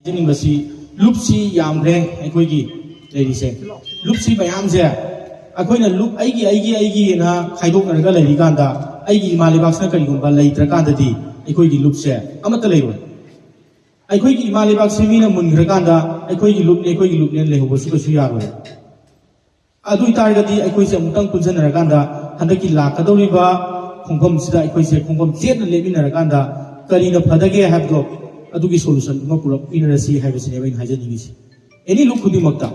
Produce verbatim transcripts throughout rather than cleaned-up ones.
ꯍꯥꯏꯅꯤꯡꯕꯁꯤ, ꯂꯨꯞꯁꯤ ꯌꯥꯝꯈ꯭ꯔꯦ ꯑꯩꯈꯣꯏꯒꯤ ꯂꯩꯔꯤꯁꯦ꯫ ꯂꯨꯞꯁꯤ ꯃꯌꯥꯝꯁꯦ ꯑꯩꯈꯣꯏꯅ ꯂꯨꯞ ꯑꯩꯒꯤ, ꯑꯩꯒꯤ, ꯑꯩꯒꯤꯅ ꯈꯥꯏꯗꯣꯛꯅꯔꯒ ꯂꯩꯔꯤꯀꯥꯟꯗ ꯑꯩꯒꯤ ꯏꯃꯥ ꯂꯩꯕꯥꯛꯁꯤꯅ ꯀꯔꯤꯒꯨꯝꯕ ꯂꯩꯇ꯭ꯔꯀꯥꯟꯗꯗꯤ ꯑꯩꯈꯣꯏꯒꯤ ꯂꯨꯞꯁꯦ ꯑꯃꯠꯇ ꯂꯩꯔꯣꯏ꯫ ꯑꯩꯈꯣꯏꯒꯤ ꯏꯃꯥ ꯂꯩꯕꯥꯛꯁꯤ ꯃꯤꯅ ꯃꯨꯟꯈ꯭ꯔꯀꯥꯟꯗ ꯑꯩꯈꯣꯏꯒꯤ ꯂꯨꯞꯅꯤ, ꯑꯩꯈꯣꯏꯒꯤ ꯂꯨꯞꯅꯦꯅ ꯂꯩꯍꯧꯕꯁꯨ ꯀꯩꯁꯨ ꯌꯥꯔꯣꯏ꯫ ꯑꯗꯨ ꯑꯣꯏꯇꯥꯔꯒꯗꯤ ꯑꯩꯈꯣꯏꯁꯦ ꯑꯃꯨꯛꯇꯪ ꯄꯨꯟꯁꯤꯟꯅꯔꯀꯥꯟꯗ ꯍꯟꯗꯛꯀꯤ ꯂꯥꯛꯀꯗꯧꯔꯤꯕ ꯈꯣꯡꯐꯝꯁꯤꯗ ꯑꯩꯈꯣꯏꯁꯦ ꯈꯣꯡꯐꯝ ꯆꯦꯠꯅ ꯂꯦꯞꯃꯤꯟꯅꯔꯀꯥꯟꯗ ꯀꯔꯤꯅ ꯐꯗꯒꯦ ꯍꯥꯏꯕꯗꯣ ꯑꯗꯨꯒꯤ solution ꯑꯃ ꯄꯨꯔꯛꯃꯤꯟꯅꯔꯁꯤ ꯍꯥꯏꯕꯁꯤꯅꯦꯕ ꯑꯩꯅ ꯍꯥꯏꯖꯅꯤꯡꯉꯤꯁꯤ꯫ Any ꯂꯨꯞ ꯈꯨꯗꯤꯡꯃꯛꯇ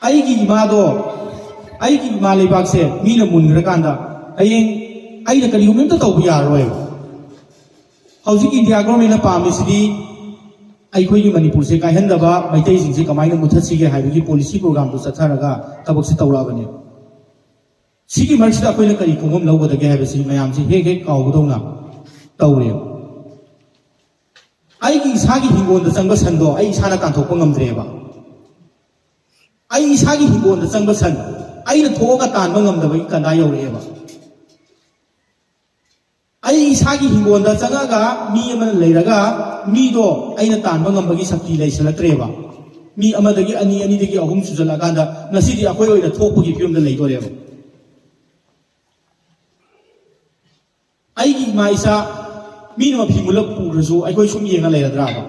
ꯑꯩꯒꯤ ꯏꯃꯥꯗꯣ, ꯑꯩꯒꯤ ꯏꯃꯥ ꯂꯩꯕꯥꯛꯁꯦ ꯃꯤꯅ ꯃꯨꯟꯈ꯭ꯔꯀꯥꯟꯗ ꯍꯌꯦꯡ ꯑꯩꯅ ꯀꯔꯤꯒꯨꯝꯕ ꯑꯝꯇ ꯇꯧꯕ ꯌꯥꯔꯔꯣꯏꯕ꯫ ꯍꯧꯖꯤꯛ India government ꯅ ꯄꯥꯝꯃꯤꯁꯤꯗꯤ ꯑꯩꯈꯣꯏꯒꯤ ꯃꯅꯤꯄꯨꯔꯁꯦ ꯀꯥꯏꯍꯟꯗꯕ, ꯃꯩꯇꯩꯁꯤꯡꯁꯦ ꯀꯃꯥꯏꯅ ꯃꯨꯠꯊꯠꯁꯤꯒꯦ ꯍꯥꯏꯕꯒꯤ policy program ꯗꯨ ꯆꯠꯊꯔꯒ ꯊꯕꯛꯁꯤ ꯇꯧꯔꯛꯑꯕꯅꯦ꯫ ꯁꯤꯒꯤ ꯃꯔꯛꯁꯤꯗ ꯑꯩꯈꯣꯏꯅ ꯀꯔꯤ ꯈꯣꯡꯐꯝ ꯂꯧꯒꯗꯒꯦ ꯍꯥꯏꯕꯁꯤ ꯃꯌꯥꯝꯁꯤ ꯍꯦꯛ ꯍꯦꯛ ꯀꯥꯎꯕꯗꯧꯅ ꯇꯧꯔꯦꯕ꯫ ꯑꯩꯒꯤ ꯏꯁꯥꯒꯤ ꯍꯤꯡꯒꯣꯜꯗ ꯆꯪꯕ ꯁꯟꯗꯣ ꯑꯩ ꯏꯁꯥꯅ ꯇꯥꯟꯊꯣꯛꯄ ꯉꯝꯗ꯭ꯔꯦꯕ꯫ ꯑꯩ ꯏꯁꯥꯒꯤ ꯍꯤꯡꯒꯣꯜꯗ ꯆꯪꯕ ꯁꯟ ꯑꯩꯅ ꯊꯣꯛꯑꯒ ꯇꯥꯟꯕ ꯉꯝꯗꯕꯒꯤ ꯀꯟꯗꯥ ꯌꯧꯔꯛꯑꯦꯕ꯫ ꯑꯩ ꯏꯁꯥꯒꯤ ꯍꯤꯡꯒꯣꯜꯗ ꯆꯪꯉꯒ ꯃꯤ ꯑꯃꯅ ꯂꯩꯔꯒ ꯃꯤꯗꯣ ꯑꯩꯅ ꯇꯥꯟꯕ ꯉꯝꯕꯒꯤ ꯁꯛꯇꯤ ꯂꯩꯁꯜꯂꯛꯇ꯭ꯔꯦꯕ꯫ ꯃꯤ ꯑꯃꯗꯒꯤ ꯑꯅꯤ, ꯑꯅꯤꯗꯒꯤ ꯑꯍꯨꯝ ꯁꯨꯖꯜꯂꯛꯑꯀꯥꯟꯗ ꯉꯁꯤꯗꯤ ꯑꯩꯈꯣꯏ ꯑꯣꯏꯅ ꯊꯣꯛꯄꯒꯤ ꯐꯤꯕꯝꯗ ꯂꯩꯗꯣꯔꯦꯕ꯫ ꯑꯩꯒꯤ ꯏꯃꯥ ꯏꯆꯥ ꯃꯤꯅ ꯃꯐꯤ ꯃꯨꯜꯂ ꯄꯨꯈ꯭ꯔꯁꯨ ꯑꯩꯈꯣꯏ ꯁꯨꯝ ꯌꯦꯡꯉ ꯂꯩꯔꯗ꯭ꯔꯥꯕ?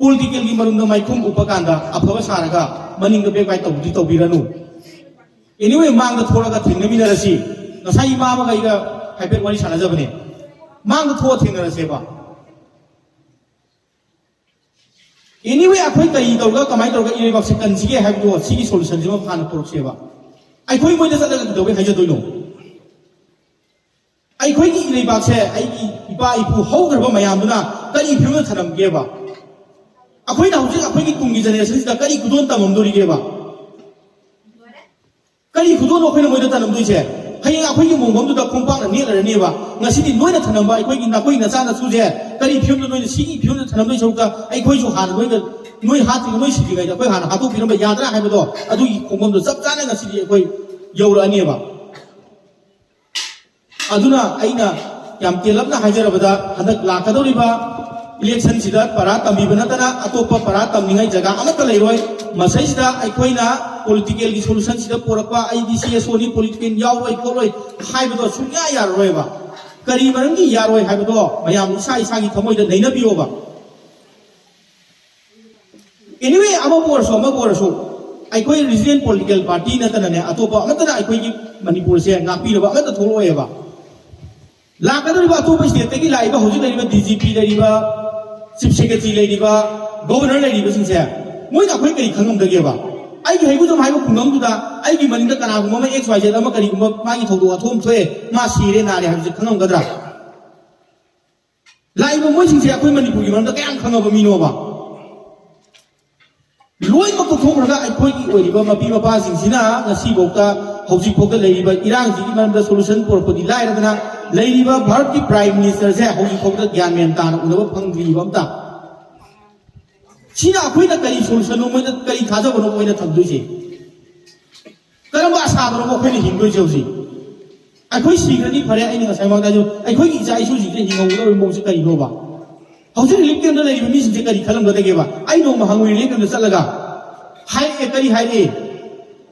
Political ꯒꯤ ꯃꯔꯨꯝꯗ ꯃꯥꯏꯈꯨꯝ ꯎꯞꯄ ꯀꯥꯟꯗ ꯑꯐꯕ ꯁꯥꯔꯒ ꯃꯅꯤꯡꯗ ꯕꯦꯛ ꯕꯥꯏ ꯇꯧꯕꯗꯤ ꯇꯧꯕꯤꯔꯅꯨ꯫ Anyway, ꯃꯥꯡꯗ ꯊꯣꯛꯂꯒ ꯊꯦꯡꯅꯃꯤꯟꯅꯔꯁꯤ꯫ ꯉꯁꯥꯏ ꯏꯃꯥ ꯑꯃꯒ ꯑꯩꯒ ꯍꯥꯏꯐꯦꯠ ꯋꯥꯔꯤ ꯁꯥꯟꯅꯖꯕꯅꯦ꯫ ꯃꯥꯡꯗ ꯊꯣꯛꯑ ꯊꯦꯡꯅꯔꯁꯦꯕ꯫ Anyway, ꯑꯩꯈꯣꯏ ꯀꯔꯤ ꯇꯧꯔꯒ, ꯀꯃꯥꯏꯅ ꯇꯧꯔꯒ ꯏꯔꯩꯕꯥꯛꯁꯦ ꯀꯟꯁꯤꯒꯦ ꯍꯥꯏꯕꯗꯣ ꯁꯤꯒꯤ solution ꯁꯤꯃ ꯍꯥꯟꯅ ꯄꯨꯔꯛꯁꯦꯕ꯫ ꯑꯩꯈꯣꯏ ꯃꯣꯏꯗ ꯆꯠꯂꯒ ꯀꯩꯗꯧꯕꯩ ꯍꯥꯏꯖꯗꯣꯏꯅꯣ? ꯑꯩꯈꯣꯏꯒꯤ ꯏꯔꯩꯕꯥꯛꯁꯦ ꯑꯩꯒꯤ ꯏꯄꯥ ꯏꯄꯨ ꯍꯧꯈ꯭ꯔꯕ ꯃꯌꯥꯝꯗꯨꯅ ꯀꯔꯤ ꯐꯤꯕꯝꯗ ꯊꯅꯝꯒꯦꯕ? ꯑꯩꯈꯣꯏꯅ ꯍꯧꯖꯤꯛ ꯑꯩꯈꯣꯏꯒꯤ ꯇꯨꯡꯒꯤ generation ꯁꯤꯗ ꯀꯔꯤ ꯈꯨꯗꯣꯜ ꯇꯝꯃꯝꯗꯣꯔꯤꯒꯦꯕ? ꯀꯔꯤ ꯈꯨꯗꯣꯜꯅꯣ ꯑꯩꯈꯣꯏꯅ ꯃꯣꯏꯗ ꯇꯝꯃꯝꯗꯣꯏꯁꯦ? ꯍꯌꯦꯡ ꯑꯩꯈꯣꯏꯒꯤ ꯃꯣꯡꯐꯝꯗꯨꯗ ꯈꯣꯡꯄꯥꯛꯅ ꯅꯦꯠꯂꯔꯅꯦꯕ꯫ ꯉꯁꯤꯗꯤ ꯅꯣꯏꯅ ꯊꯅꯝꯕ ꯑꯩꯈꯣꯏꯒꯤ ꯅꯥꯈꯣꯏ ꯅꯆꯥ ꯅꯁꯨꯁꯦ ꯀꯔꯤ ꯐꯤꯕꯝꯗ, ꯅꯣꯏꯅ ꯁꯤꯒꯤ ꯐꯤꯕꯝꯗ ꯊꯅꯝꯗꯣꯏ ꯁꯔꯨꯛꯇ ꯑꯩꯈꯣꯏꯁꯨ ꯍꯥꯟꯅ ꯅꯣꯏꯒ, ꯅꯣꯏ ꯍꯥꯠꯇ꯭ꯔꯤꯉꯩ, ꯅꯣꯏ ꯁꯤꯗ꯭ꯔꯤꯉꯩꯗ ꯑꯩꯈꯣꯏ ꯍꯥꯟꯅ ꯍꯥꯠꯇꯣꯛꯄꯤꯔꯝꯕ ꯌꯥꯗ꯭ꯔꯥ ꯍꯥꯏꯕꯗꯣ, ꯑꯗꯨꯒꯤ ꯈꯣꯡꯐꯝꯗꯣ ꯆꯞ ꯆꯥꯅ ꯉꯁꯤꯗꯤ ꯑꯩꯈꯣꯏ ꯌꯧꯔꯛꯑꯅꯦꯕ꯫ ꯑꯗꯨꯅ ꯑꯩꯅ ꯌꯥꯝ ꯇꯦꯜꯂꯞꯅ ꯍꯥꯏꯖꯔꯕꯗ, ꯍꯟꯗꯛ ꯂꯥꯛꯀꯗꯧꯔꯤꯕ ꯏꯂꯦꯛꯁꯟꯁꯤꯗ ꯄꯔꯥ ꯇꯝꯕꯤꯕ ꯅꯠꯇꯅ ꯑꯇꯣꯞꯄ ꯄꯔꯥ ꯇꯝꯅꯤꯡꯉꯥꯏ ꯖꯒꯥ ꯑꯃꯠꯇ ꯂꯩꯔꯣꯏ꯫ ꯃꯁꯤꯁꯤꯗ ꯑꯩꯈꯣꯏꯅ ꯄꯣꯂꯤꯇꯤꯀꯦꯜꯒꯤ ꯁꯣꯂꯨꯁꯟꯁꯤꯗ ꯄꯨꯔꯛꯄ, "ꯑꯩꯗꯤ ꯁꯤ ꯑꯦꯁ ꯑꯣꯅꯤ, ꯄꯣꯂꯤꯇꯤꯀꯦꯜ ꯌꯥꯎꯔꯣꯏ ꯈꯣꯠꯂꯣꯏ" ꯍꯥꯏꯕꯗꯣ ꯁꯨꯡꯌꯥ ꯌꯥꯔꯔꯣꯏꯕ꯫ ꯀꯔꯤ ꯃꯔꯝꯒꯤ ꯌꯥꯔꯣꯏ ꯍꯥꯏꯕꯗꯣ ꯃꯌꯥꯝ ꯏꯁꯥ ꯏꯁꯥꯒꯤ ꯊꯃꯣꯏꯗ ꯅꯩꯅꯕꯤꯌꯣꯕ꯫ ꯑꯦꯅꯤꯋꯦ, ꯑꯃꯕꯨ ꯑꯣꯏꯔꯁꯨ ꯑꯃꯕꯨ ꯑꯣꯏꯔꯁꯨ, ꯑꯩꯈꯣꯏ ꯔꯤꯖꯅꯦꯜ ꯄꯣꯂꯤꯇꯤꯀꯦꯜ ꯄꯥꯔꯇꯤ ꯅꯠꯇꯅꯅꯦ, ꯑꯇꯣꯞꯄ ꯑꯃꯠꯇꯅ ꯑꯩꯈꯣꯏꯒꯤ ꯃꯅꯤꯄꯨꯔꯁꯦ ꯉꯥꯛꯄꯤꯅꯕ ꯑꯃꯠꯇ ꯊꯣꯛꯂꯛꯑꯣꯏꯕ꯫ ꯂꯥꯛꯀꯗꯧꯔꯤꯕ ꯑꯇꯣꯞꯄ ꯁ꯭ꯇꯦꯠꯇꯒꯤ ꯂꯥꯛꯏꯕ, ꯍꯧꯖꯤꯛ ꯂꯩꯔꯤꯕ ꯗꯤ ꯖꯤ ꯄꯤ ꯂꯩꯔꯤꯕ, ꯆꯤꯐ ꯁꯦꯀ꯭ꯔꯦꯇꯔꯤ ꯂꯩꯔꯤꯕ, ꯒꯣꯕꯔꯅꯔ ꯂꯩꯔꯤꯕꯁꯤꯡꯁꯦ, ꯃꯣꯏꯅ ꯑꯩꯈꯣꯏ ꯀꯔꯤ ꯈꯪꯉꯝꯗꯒꯦꯕ? ꯑꯩꯒꯤ ꯍꯩꯒꯨꯖꯝ ꯍꯥꯏꯕ ꯈꯨꯡꯒꯪꯗꯨꯗ ꯑꯩꯒꯤ ꯃꯅꯤꯡꯗ ꯀꯅꯥꯒꯨꯝꯕ ꯑꯃ, ꯑꯦꯛꯁ ꯋꯥꯏ ꯖꯦꯗ ꯑꯃ, ꯀꯔꯤꯒꯨꯝꯕ ꯃꯥꯒꯤ ꯊꯧꯗꯣꯛ ꯋꯥꯊꯣꯛ ꯑꯃ ꯊꯣꯛꯑꯦ, ꯃꯥ ꯁꯤꯔꯦ ꯅꯥꯔꯦ ꯍꯥꯏꯕꯁꯦ ꯈꯪꯉꯝꯒꯗ꯭ꯔꯥ? ꯂꯥꯛꯏꯕ ꯃꯣꯏꯁꯤꯡꯁꯦ ꯑꯩꯈꯣꯏ ꯃꯅꯤꯄꯨꯔꯒꯤ ꯃꯔꯝꯗ ꯀꯌꯥꯝ ꯈꯪꯉꯕ ꯃꯤꯅꯣꯕ? ꯂꯣꯏꯅꯃꯛ ꯇꯣꯛꯊꯣꯛꯈ꯭ꯔꯒ ꯑꯩꯈꯣꯏꯒꯤ ꯑꯣꯏꯔꯤꯕ ꯃꯄꯤ ꯃꯄꯥꯁꯤꯡꯁꯤꯅ ꯉꯁꯤꯐꯥꯎꯗ, ꯍꯧꯖꯤꯛꯐꯥꯎꯗ ꯂꯩꯔꯤꯕ ꯏꯔꯥꯡꯁꯤꯒꯤ ꯃꯔꯝꯗ ꯁꯣꯂꯨꯁꯟ ꯄꯨꯔꯛꯄꯗꯤ ꯂꯥꯏꯔꯗꯅ, ꯂꯩꯔꯤꯕ ꯚꯥꯔꯠꯀꯤ ꯄ꯭ꯔꯥꯏꯝ ꯃꯤꯅꯤꯁꯇꯔꯁꯦ ꯍꯧꯖꯤꯛꯐꯥꯎꯗ ꯒ꯭ꯌꯥꯟ ꯃꯦꯟ ꯇꯥꯅ ꯎꯅꯕ ꯐꯪꯗ꯭ꯔꯤꯕ ꯑꯝꯇ꯫ ꯁꯤꯅ ꯑꯩꯈꯣꯏꯅ ꯀꯔꯤ ꯁꯣꯂꯨꯁꯟꯅꯣ, ꯃꯣꯏꯗ ꯀꯔꯤ ꯊꯥꯖꯕꯅꯣ ꯃꯣꯏꯅ ꯊꯝꯗꯣꯏꯁꯦ? ꯀꯔꯝꯕ ꯑꯁꯥꯗꯅꯣ ꯑꯩꯈꯣꯏꯅ ꯍꯤꯡꯗꯣꯏꯁꯦ ꯍꯧꯖꯤꯛ? ꯑꯩꯈꯣꯏ ꯁꯤꯈ꯭ꯔꯗꯤ ꯐꯔꯦ, ꯑꯩꯅ ꯉꯁꯥꯏ ꯃꯃꯥꯡꯗ ꯍꯥꯏꯖꯕ, ꯑꯩꯈꯣꯏꯒꯤ ꯏꯆꯥ ꯏꯁꯨꯁꯤꯡꯁꯦ ꯍꯤꯡꯍꯧꯒꯗꯧꯔꯤꯕ ꯃꯑꯣꯡꯁꯦ ꯀꯔꯤꯅꯣꯕ? ꯍꯧꯖꯤꯛ ꯔꯤꯂꯤꯐ ꯀꯦꯝꯞꯇ ꯂꯩꯔꯤꯕ ꯃꯤꯁꯤꯡꯁꯦ ꯀꯔꯤ ꯈꯜꯂꯝꯒꯗꯒꯦꯕ? ꯑꯩ ꯅꯣꯡꯃ ꯍꯪꯉꯨꯏ ꯔꯤꯂꯤꯐ ꯀꯦꯝꯞꯇ ꯆꯠꯂꯒ, ꯍꯥꯏꯔꯛꯑꯦ, ꯀꯔꯤ ꯍꯥꯏꯔꯛꯑꯦ?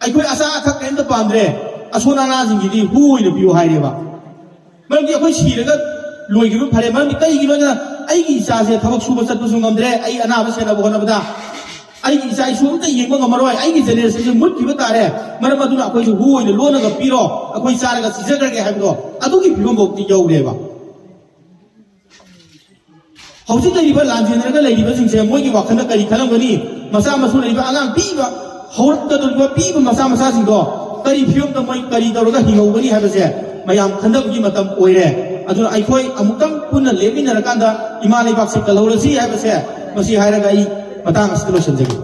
"ꯑꯩꯈꯣꯏ ꯑꯆꯥ ꯑꯊꯛ ꯀꯔꯤꯝꯇ ꯄꯥꯝꯗ꯭ꯔꯦ, ꯑꯁꯣꯟ ꯑꯅꯥꯁꯤꯡꯒꯤꯗꯤ ꯍꯨ ꯑꯣꯏꯅ ꯄꯤꯌꯨ" ꯍꯥꯏꯔꯦꯕ꯫ ꯃꯔꯝꯗꯤ ꯑꯩꯈꯣꯏ ꯁꯤꯔꯒ ꯂꯣꯏꯈꯤꯕ ꯐꯔꯦ꯫ ꯃꯔꯝꯗꯤ ꯀꯩꯒꯤꯅꯣ ꯍꯥꯏꯅ, ꯑꯩꯒꯤ ꯏꯆꯥꯁꯦ ꯊꯕꯛ ꯁꯨꯕ ꯆꯠꯄꯁꯨ ꯉꯝꯗ꯭ꯔꯦ, ꯑꯩ ꯑꯅꯥꯕ ꯁꯦꯟꯅꯕ ꯍꯣꯠꯅꯕꯗ ꯑꯩꯒꯤ ꯏꯆꯥ ꯏꯁꯨ ꯑꯝꯇ ꯌꯦꯡꯕ ꯉꯝꯃꯔꯣꯏ, ꯑꯩꯒꯤ ꯖꯦꯅꯦꯔꯦꯁꯟꯁꯦ ꯃꯨꯠꯈꯤꯕ ꯇꯥꯔꯦ꯫ ꯃꯔꯝ ꯑꯗꯨꯅ ꯑꯩꯈꯣꯏꯁꯨ ꯍꯨ ꯑꯣꯏꯅ ꯂꯣꯟꯅꯒ ꯄꯤꯔꯣ, ꯑꯩꯈꯣꯏ ꯆꯥꯔꯒ ꯁꯤꯖꯈ꯭ꯔꯒꯦ ꯍꯥꯏꯕꯗꯣ, ꯑꯗꯨꯒꯤ ꯐꯤꯕꯝꯐꯥꯎꯗꯤ ꯌꯧꯔꯦꯕ꯫ ꯍꯧꯖꯤꯛ ꯂꯩꯔꯤꯕ ꯂꯥꯟꯖꯦꯟꯅꯔꯒ ꯂꯩꯔꯤꯕꯁꯤꯡꯁꯦ ꯃꯣꯏꯒꯤ ꯋꯥꯈꯜꯗ ꯀꯔꯤ ꯈꯜꯂꯝꯒꯅꯤ? ꯃꯆꯥ ꯃꯁꯨ ꯂꯩꯔꯤꯕ ꯑꯉꯥꯡ ꯄꯤꯛꯏꯕ, ꯍꯧꯔꯛꯀꯗꯧꯔꯤꯕ ꯄꯤꯛꯏꯕ ꯃꯆꯥ ꯃꯆꯥꯁꯤꯡꯗꯣ ꯀꯔꯤ ꯐꯤꯕꯝꯗ ꯃꯣꯏ ꯀꯔꯤ ꯇꯧꯔꯒ ꯍꯤꯡꯍꯧꯒꯅꯤ ꯍꯥꯏꯕꯁꯦ ꯃꯌꯥꯝ ꯈꯟꯊꯕꯒꯤ ꯃꯇꯝ ꯑꯣꯏꯔꯦ꯫ ꯑꯗꯨꯅ ꯑꯩꯈꯣꯏ ꯑꯃꯨꯛꯇꯪ ꯄꯨꯟꯅ ꯂꯦꯞꯃꯤꯟꯅꯔꯀꯥꯟꯗ ꯏꯃꯥ ꯂꯩꯕꯥꯛꯁꯦ ꯀꯜꯍꯧꯔꯁꯤ ꯍꯥꯏꯕꯁꯦ, ꯃꯁꯤ ꯍꯥꯏꯔꯒ ꯑꯩ ꯃꯇꯥꯡ ꯑꯁꯤꯗ ꯂꯣꯏꯁꯤꯟꯖꯒꯦ꯫